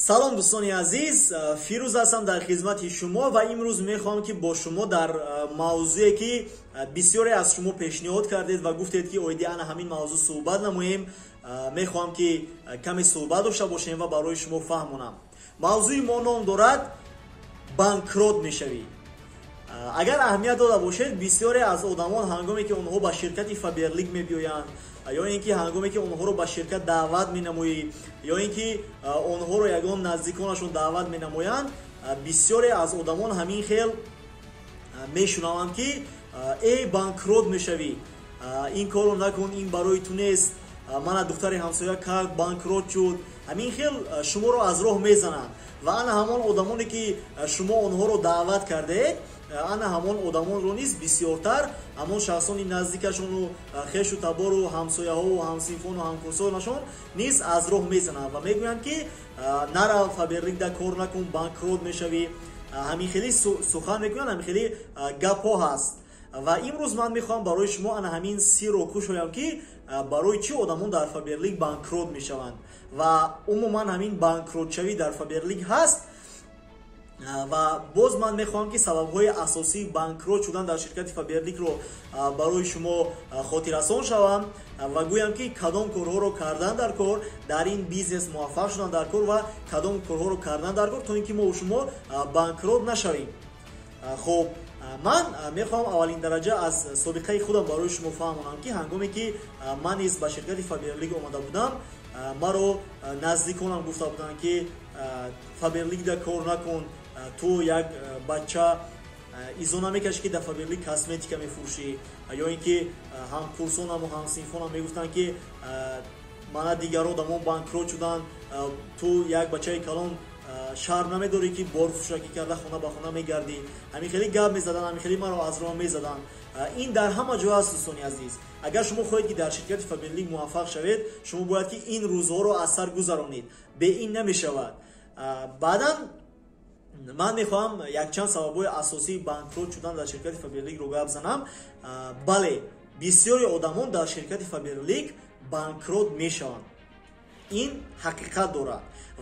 Салом, дӯстони азиз, Фирӯз ҳастам дар хизмати шумо ва имрӯз мехоҳам, ки бо шумо дар мавзӯе, ки бисёре аз шумо пешниҳод кардед ва гуфтед, ки оиди ана ҳамин мавзӯъ суҳбат намоем, мехоҳам, ки каме суҳбат дошта бошем ва барои шумо фаҳмонам. Мавзӯи мо ном дорад «Банкрот мешавӣ». Агар аҳамият дода бошед, бисёре аз одамон, ҳангоме ки онҳо ба ширкати Фаберлик мебиёянд ё ин ки ҳангоме ки онҳоро ба ширкат даъват менамоӣ, ё ин ки онҳоро ягон наздиконашон даъват менамоянд, бисёре аз одамон ҳамин хел мешунаванд, ки «Э, банкрот мешавӣ, ин корро накун, ин барои ту нест, мана духтари ҳамсоя кард, банкрот шуд». Ҳамин хел шуморо аз роҳ мезананд ва ана ҳамон одамоне, ки шумо онҳоро даъват кардаед, ана ҳамон одамонро низ бисёртар ҳамон шахсони наздикашону хешу табору ҳамсояҳову ҳамсинфону ҳамкурсонашон низ аз роҳ мезананд ва мегӯянд, ки «Нарав, Фаберликда кор накун, банкрот мешавӣ». Ҳамин хели сухан мекунанд, ҳамин хели гапҳо ҳаст. Ва имрӯз ман мехоҳам барои шумо ана ҳамин сирро кушоям, ки барои чӣ одамон дар Фаберлик банкрот мешаванд ва умуман ҳамин банкротшавӣ дар Фаберлик ҳаст. Ва боз ман мехоҳам, ки сабабҳои асосии банкрот шудан дар ширкати Фаберликро барои шумо хотиррасон шавам ва гӯям, ки кадом корҳоро кардан дар кор, дар ин бизнес муваффақ шудан дар кор ва кадом корҳоро кардан дар кор, то ин ки мо шумо банкрот нашавем. Хуб, ман мехоҳам аввалин дараҷа аз собиқаи худам барои шумо фаҳмонам, ки ҳангоме ки ман низ ба ширкати Фаберлик омада будам, маро наздиконам гуфта буданд, ки «Фаберликда кор накун, ту як бача изо намекашӣ, ки дар Фаберлик косметика мефурӯшӣ», ё ин ки ҳамкурсонаму ҳамсинфонам мегуфтанд, ки «Мана дигар одамон банкрот шуданд, ту як бачаи калон шарм намедорӣ, ки борфурӯшакӣ карда хона ба хона мегардӣ?» Ҳамин хеле гап мезаданд, ҳамин хеле маро аз роҳ мезаданд. Ин дар ҳама ҷо аст, дӯстони азиз. Агар шумо хоҳед, ки дар ширкати Фаберлик муваффақ шавед, шумо бояд, ки ин рӯзҳоро аз сар гузаронед, бе ин намешавад. Баъдан ман мехоҳам якчанд сабабҳои асосии банкрот шудан дар ширкати Фаберликро гап занам. Бале, бисёри одамон дар ширкати Фаберлик банкрот мешаванд, ин ҳақиқат дорад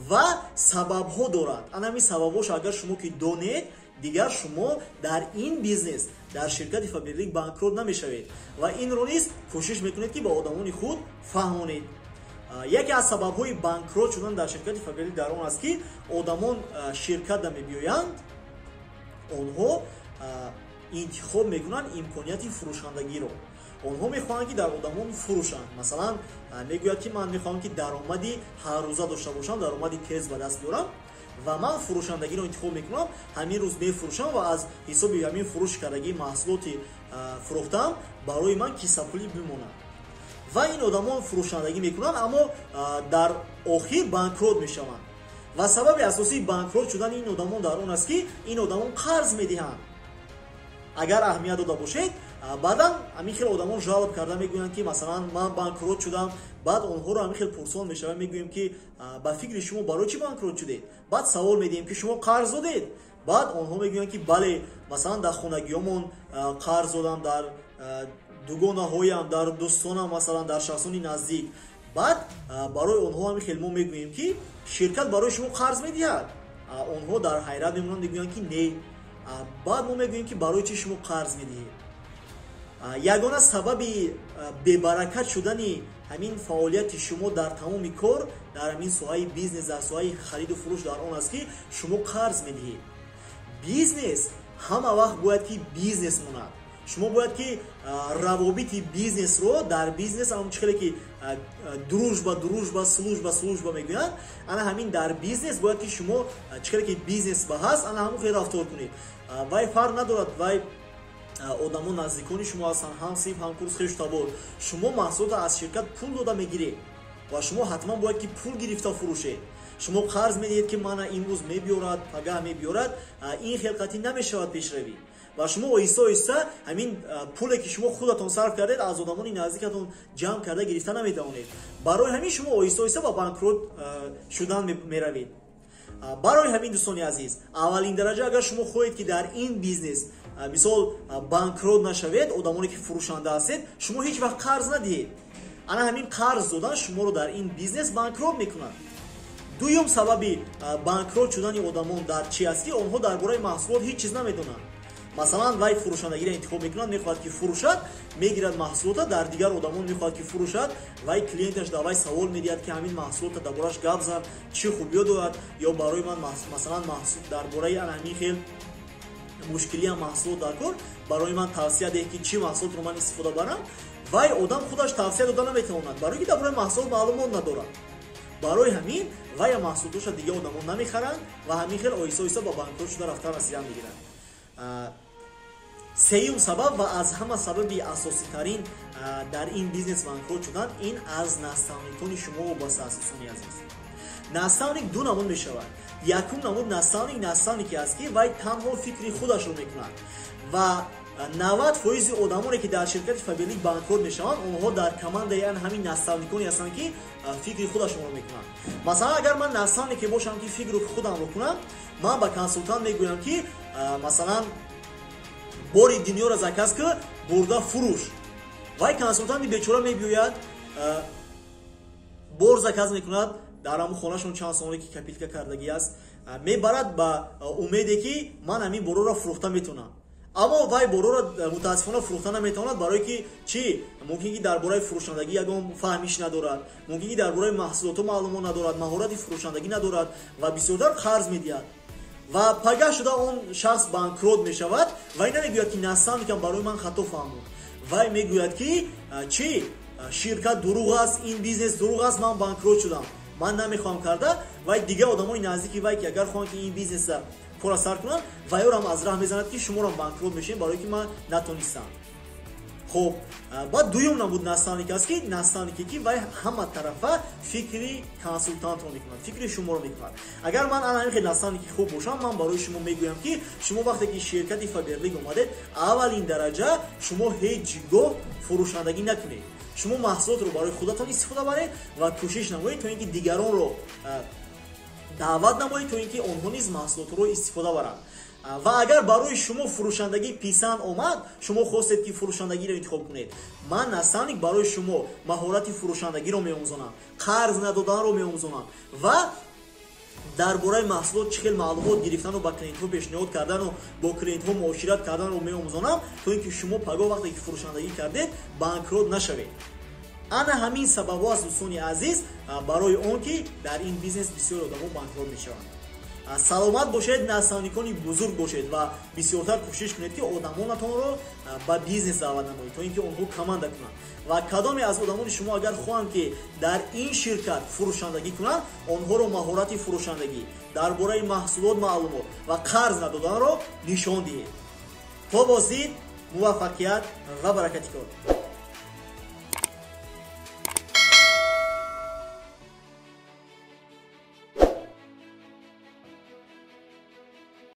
ва сабабҳо дорад. Ана ҳамин сабабҳошо агар шумо ки донед, дигар шумо дар ин бизнес, дар ширкати Фаберлик банкрот намешавед ва инро низ кӯшиш мекунед, ки ба одамони худ фаҳмонед. Яке аз сабабҳои банкрот шудан дар ширкати Фаберлик дар он аст, ки одамон ширкатда мебиёянд, онҳо интихоб мекунанд имконияти фурӯшандагиро. Онҳо мехоҳанд, ки дар одамон фурӯшанд. Масалан, мегӯяд, ки «Ман мехоҳам, ки даромади ҳаррӯза дошта бошам, даромади тез ба даст биёрам ва ман фурӯшандагиро интихоб мекунам. Ҳамин рӯз мефурӯшам ва аз ҳисоби ҳамин фурӯш кардагии маҳсулоти фурӯхтаам барои ман кисапулӣ бимонад». Ва ин одамон фурӯшандагӣ мекунанд, аммо дар охир банкрот мешаванд. Ва сабаби асосии банкрот шудани ин одамон дар он аст, ки ин одамон қарз медиҳанд. Агар аҳамият дода бошед, баъдан ҳамин хел одамон жалоб карда мегӯянд, ки масалан, «Ман банкрот шудам». Баъд онҳоро ҳамин хел пурсон мешавем, мегӯем, ки «Ба фикри шумо барои чӣ банкрот шудед?» Баъд савол медиҳем, ки «Шумо қарз додед?» Баъд онҳо мегӯянд, ки «Бале, масалан, дар хонагиёмон қарз додам, дар дугонаҳоям, дар дӯстонам, масалан, дар шахсони наздик». Баъд барои онҳо ҳамин хел мо мегӯем, ки «Ширкат барои шумо қарз медиҳад?» Онҳо дар ҳайрат мемонанд, мегӯянд, ки «Не». Баъд мо мегӯем, ки «Барои чӣ шумо қарз медиҳед?» Ягона сабаби бебаракат шудани ҳамин фаъолияти шумо дар тамоми кор, дар ҳамин соҳаи бизнес, дар соҳаи хариду фурӯш дар он аст, ки шумо қарз медиҳед. Бизнес ҳама вақт бояд, ки бизнес монад. Шумо бояд, ки равобити бизнесро дар бизнес, ҳамон чӣ хеле ки «дружба дружба, служба служба» мегӯянд, ана ҳамин дар бизнес бояд, ки шумо чӣ хеле ки бизнес ба ҳаст, ана ҳамон хел рафтор кунед. Вай фарқ надорад, вай одамо наздикони шумо ҳастанд, ҳамсинф, ҳамкурс, хешу табор. Шумо маҳсулотро аз ширкат пул дода мегиред ва шумо ҳатман бояд, ки пул гирифта фурӯшед. Шумо қарз медиҳед, ки мана имрӯз мебиёрад, пагаҳ мебиёрад, ин хел қатъӣ намешавад пешравӣ. Ва шумо оҳиста оҳиста ҳамин пуле, ки шумо худатон сарф кардед, аз одамони наздикатон ҷамъ карда гирифта наметавонед. Барои ҳамин шумо оҳиста оҳиста ба банкрот шудан меравед. Барои ҳамин, дӯстони азиз, аввалин дараҷа, агар шумо хоҳед, ки дар ин бизнес, мисол, банкрот нашавед, одамоне ки фурӯшанда ҳастед, шумо ҳеҷ вақт қарз надиҳед. Ана ҳамин қарз додан шуморо дар ин бизнес банкрот мекунад. Дуюм сабаби банкрот шудани одамон дар чи аст, ки онҳо дар бораи маҳсулот ҳеҷ чиз намедонанд. Масалан, вай фурӯшандагиро интихоб мекунад, мехоҳад ки фурӯшад, мегирад маҳсулота, дар дигар одамон мехоҳад ки фурӯшад. Вай клиенташ дар вай савол медиҳад, ки ҳамин маҳсулота дар бораш гап зан, чӣ хубиё дорад, ё барои ман масалан дар бораи ана ҳамин хел мушкилиам маҳсулот дар кор, барои ман тавсия деҳ, ки чӣ маҳсулотро ман истифода барам. Вай одам худаш тавсия дода наметавонад, барои ки дар бораи маҳсулот маълумот надорад. Барои ҳамин вая маҳсулотоша дигар одамон намехаранд ва ҳамин хел оҳиста оҳиста ба банкрот шуда рафтан расидан мегиранд. Сеюм сабаб ва аз ҳама сабаби асоситарин дар ин бизнес банкрот шудан ин аз наставникони шумо вобаста аст. Дӯстони азиз, наставник ду намуд мешавад. Якум намуд наставник наставнике аст, ки вай танҳо фикри худашро мекунад, ва 90% одамоне, ки дар ширкати Фаберлик банкрот мешаванд, онҳо дар командаи ан ҳамин наставниконе ҳастанд, ки фикри худашонро мекунанд. Масалан, агар ман наставнике бошам, ки фикру худамро кунам, ман ба консултант мегӯям, ки масалан бори дунёро заказ ки, бурда фурӯш. Вай консултанти бечора мебиёяд, бор заказ мекунад, дар ҳамун хонашон чанд сомоне ки копилка кардагӣ аст мебарад, ба умеде ки ман ҳамин борора фурӯхта метавонам. Аммо вай борора мутаассифона фурӯхта наметавонад. Барое ки чӣ? Мумкин ки дар бораи фурӯшандагӣ ягон фаҳмиш надорад, мумкин ки дар бораи маҳсулотҳо маълумот надорад, маҳорати фурӯшандагӣ надорад ва бисёртар қарз медиҳад. Ва пагаҳ шуда он шахс банкрот мешавад. Вай намегӯяд, ки наставникам барои ман хато фаҳмуд. Вай мегӯяд, ки чӣ, ширкат дурӯғ аст, ин бизнес дурӯғ аст, ман банкрот шудам, ман намехоҳам карда. Вай дигар одамои наздики вай, ки агар хоҳанд, ки ин бизнеса кора сар кунанд, вайёрам аз раҳ мезанад, ки шуморам банкрот мешем, барое ки ман натонистам. Хуб, баъд дуюм намуд наставник аст, ки наставнике, ки вай ҳама тарафа фикри консултантро мекунад, фикри шуморо мекунад. Агар ман ана ҳамин хел наставники хуб бошам, ман барои шумо мегӯям, ки шумо вақте ки ширкати Фаберлик омадед, аввалин дараҷа шумо ҳеҷ гоҳ фурӯшандагӣ накунед. Шумо маҳсулотро барои худатон истифода баред ва кӯшиш намоед, то ин ки дигаронро даъват намоед, то ин ки онҳо низ маҳсулотро истифода баранд. Ва агар барои шумо фурӯшандагӣ писанд омад, шумо хостед, ки фурӯшандагиро интихоб кунед, ман наставник барои шумо маҳорати фурӯшандагиро меомӯзонам, қарз надоданро меомӯзонам ва дар бораи маҳсулот чӣ хел маълумот гирифтану ба клиентҳо пешниҳод кардану бо клиентҳо муошират карданро меомӯзонам, то ин ки шумо пагоҳ вақте ки фурӯшандагӣ кардед, банкрот нашавед. Ана ҳамин сабабҳо аст, дӯстони азиз, барои он ки дар ин бизнес бисёр одамо банкрот мешаванд. Саломат бошед, наставникони бузург бошед ва бисёртар кӯшиш кунед, ки одамонатонро ба бизнес даъват намоед, то ин ки онҳо команда кунанд. Ва кадоме аз одамони шумо агар хоҳанд, ки дар ин ширкат фурӯшандагӣ кунанд, онҳоро маҳорати фурӯшандагӣ, дар бораи маҳсулот маълумот ва қарз надоданро нишон диҳед. То боздид, муваффақият ва баракати кор.